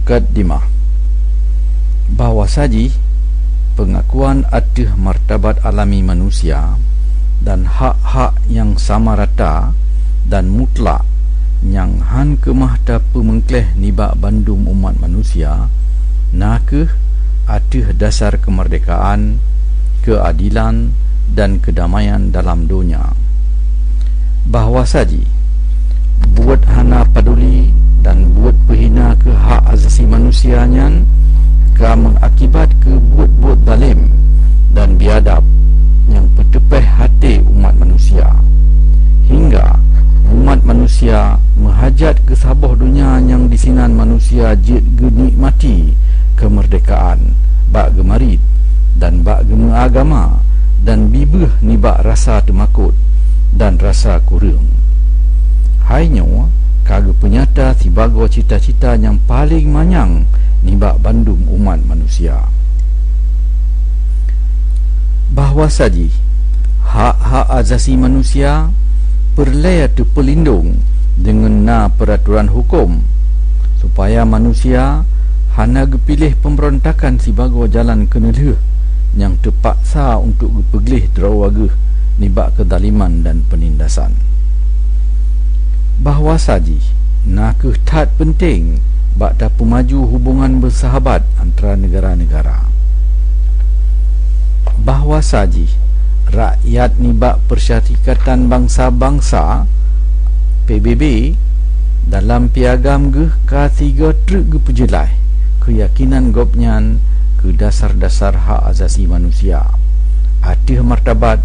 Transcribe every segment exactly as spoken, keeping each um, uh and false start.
Mukadimah. Bahwasajih peungakuan ateueh martabat alami manusia dan hak-hak nyang sama rata dan mutlak nyang han keumah tapeumeungkléh nibak bandum umat manusia, na kheueh ateueh dasar keumeurdekaan, keuadilan, dan keudamaian dalam donya. Bahwasajih buet hana paduli dan buet peuhina keu hak asasi manusia nyan ka meuakibat keu buet-buet zalem dan biadab nyang peuteupéh até umat manusia, hingga umat manusia meuhajat keu saboh donya nyang disinan manusia jeuet geunikmati keumeurdekaan bak geumarit dan bak geumeuagama dan bibeuh nibak rasa teumakot dan rasa kureueng. Hai nyoe ka geupeunyata sibagoe cita-cita nyang paleng manyang nibak bandum umat manusia. Bahwasajih hak-hak asasi manusia peureulée teupeulindong deungon na peuratoran huköm, supaya manusia hana geupiléh peumbeurontakan sibagoe jalan keuneulheueh nyang teupaksa untuk geupeugleh droe geuh nibak keuzaliman dan peunindasan. Bahwasajih na kheueh that peunteng bak tapeumaju hubongan beusahabat antara neugara-neugara. Bahwasajih rakyat nibak Peusyarikatan Bansa-Bansa, P B B, dalam piagam geuh ka sigoe treuk geupeujeulaih keuyakinan gobnyan keu dasar-dasar hak asasi manusia, ateueh martabat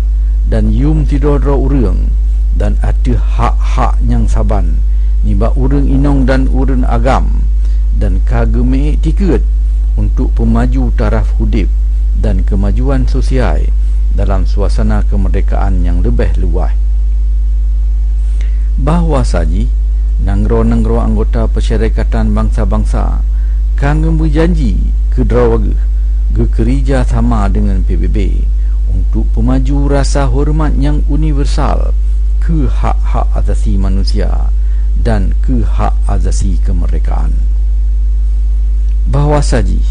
dan yum sidroe-droe ureuëng, dan ateueh hak-hak nyang saban nibak ureuëng inong dan ureuëng agam, dan ka geumeuék tikeue untuk peumaju taraf udeb dan keumajuan sosial dalam suasana keumeurdekaan nyang leubeh luwaih. Bahwasajih nanggroe-nanggroe anggota Peusyarikatan Bansa-Bansa ka geumeujanji keu droe geuh geukeurija sama deungon P B B untuk peumaju rasa horeumat nyang universal keu hak-hak asasi manusia dan keu hak asasi keumeurdekaan. Bahwasajih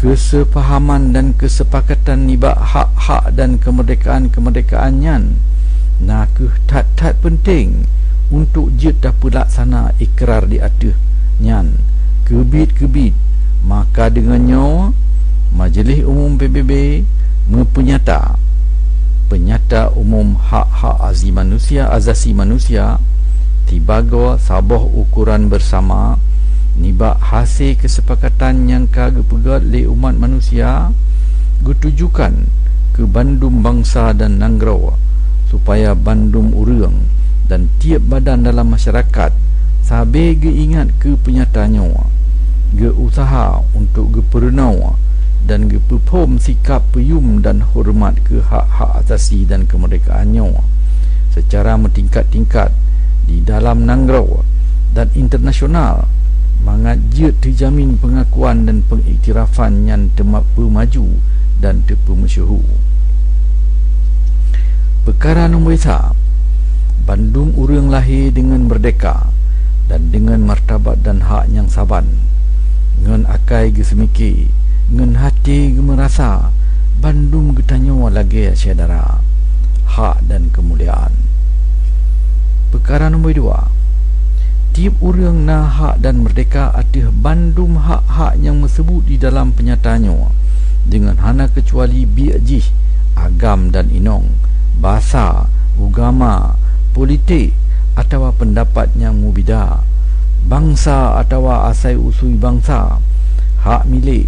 keuseupahaman dan keusepakatan nibak hak-hak dan keumeurdekaan-keumeurdekaan nyan na kheueh that-that peunteng untuk jeuet tapeulaksana ikrar di ateueh nyan keubiet-keubiet, maka deungon nyoe Majeulih Umum P B B meupeunyata Peunyata Umum Hak-Hak Azi Manusia, Asasi Manusia sibagoe saboh ukoran beusama nibak hase keusepakatan nyang ka geupeugét lé umat manusia geutujukan keu bandum bansa dan nanggroe, supaya bandum ureuëng dan tieb badan dalam masyarakat sabe geuingat keu peunyata nyoe, geu-useuha untuk geupeureunoe dan geupeuphom sikab peuyum dan horeumat keu hak-hak asasi dan keumeurdekaan nyoe seucara meutingkat-tingkat di dalam nanggroe dan internasional, mangat jeuet teujamin peungakuan dan peungiktirafan nyan teuma peumaju dan teupeumeusyeuhu. Peukara nomor sa, bandum ureuëng lahé deungon meurdehka dan deungon martabat dan hak nyang saban, ngon akai geuseumike, ngon até geumeurasa, bandum geutanyoe lagée syedara, hak dan keumuliaan. Peukara nomor dua, tieb ureuëng na hak dan meurdehka ateueh bandum hak-hak nyang meuseubut di dalam peunyata nyoe, deungon hana keucuali biek jih, agam dan inong, basa, ugama, politek, atawa peundapat nyang mubida, bansa atawa asai-usui bansa, hak milék,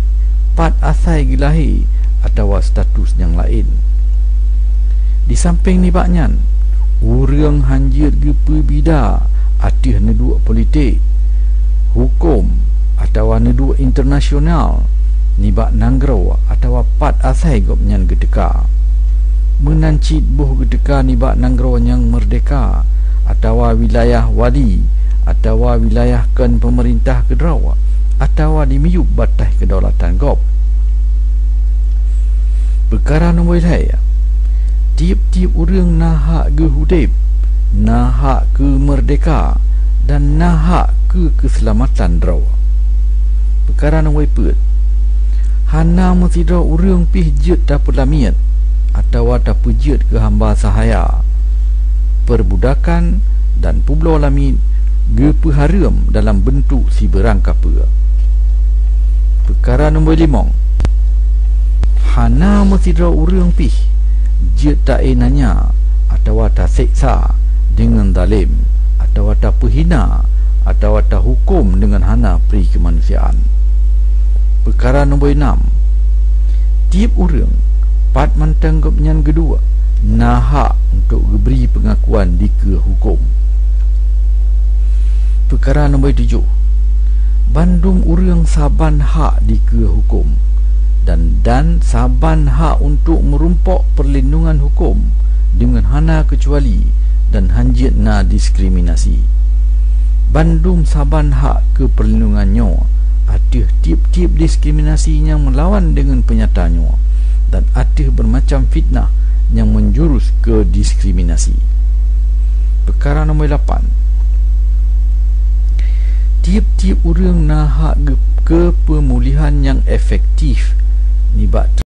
pat asai geulahé, atawa status nyang laén. Disampéng nibak nyan, ureuëng hanjeuet geupeubida ateueh neuduek politek, huköm, atawa neuduek internasional nibak nanggroe atawa pat asai gobnyan geuteuka. Meunan cit boh geuteuka nibak nanggroe nyang meurdehka, atawa wilayah wali, atawa wilayah kon peumeurintah keudroe, atawa di miyueb bataih keudaulatan gob. Peukara nomor lhée, tieb-tieb ureuëng na hak geuh udeb, na hak keu meurdehka, dan na hak keu keuseulamatan droe. Peukara nomor peuet, hana meusidroe ureuëng pih jeuet tapeulamiet atawa tapeujeuet keu hamba sahaya, peurbudakan dan peubloe lamiet geupeuhareuem dalam beuntuk sibeurang kapeue. Peukara nomor limong, hana meusidroe ureuëng pih jeuet tainanya atawa taseksa deungon zalem, atawa tapeuhina, atawa tahuköm deungon hana pri keumanusiaan. Peukara nomor enam, tieb ureuëng, pat mantong gobnyan geuduek, na hak untuk geubri peungakuan dikeue huköm. Peukara nomor tujoh, bandum ureuëng saban hak dikeue huköm, dan, dan saban hak untuk meurumpok peurlindungan huköm deungon hana keucuali dan hanjeuet na diskriminasi. Bandum saban hak keu peurlindungan nyoe ateueh tieb-tieb diskriminasi nyang meulawan deungon peunyata nyoe dan ateueh beumacam fitnah nyang meunjurus keu diskriminasi. Peukara nomor lapan, tieb-tieb ureuëng na hak geu-, keu peumulihan nyang efektif nibak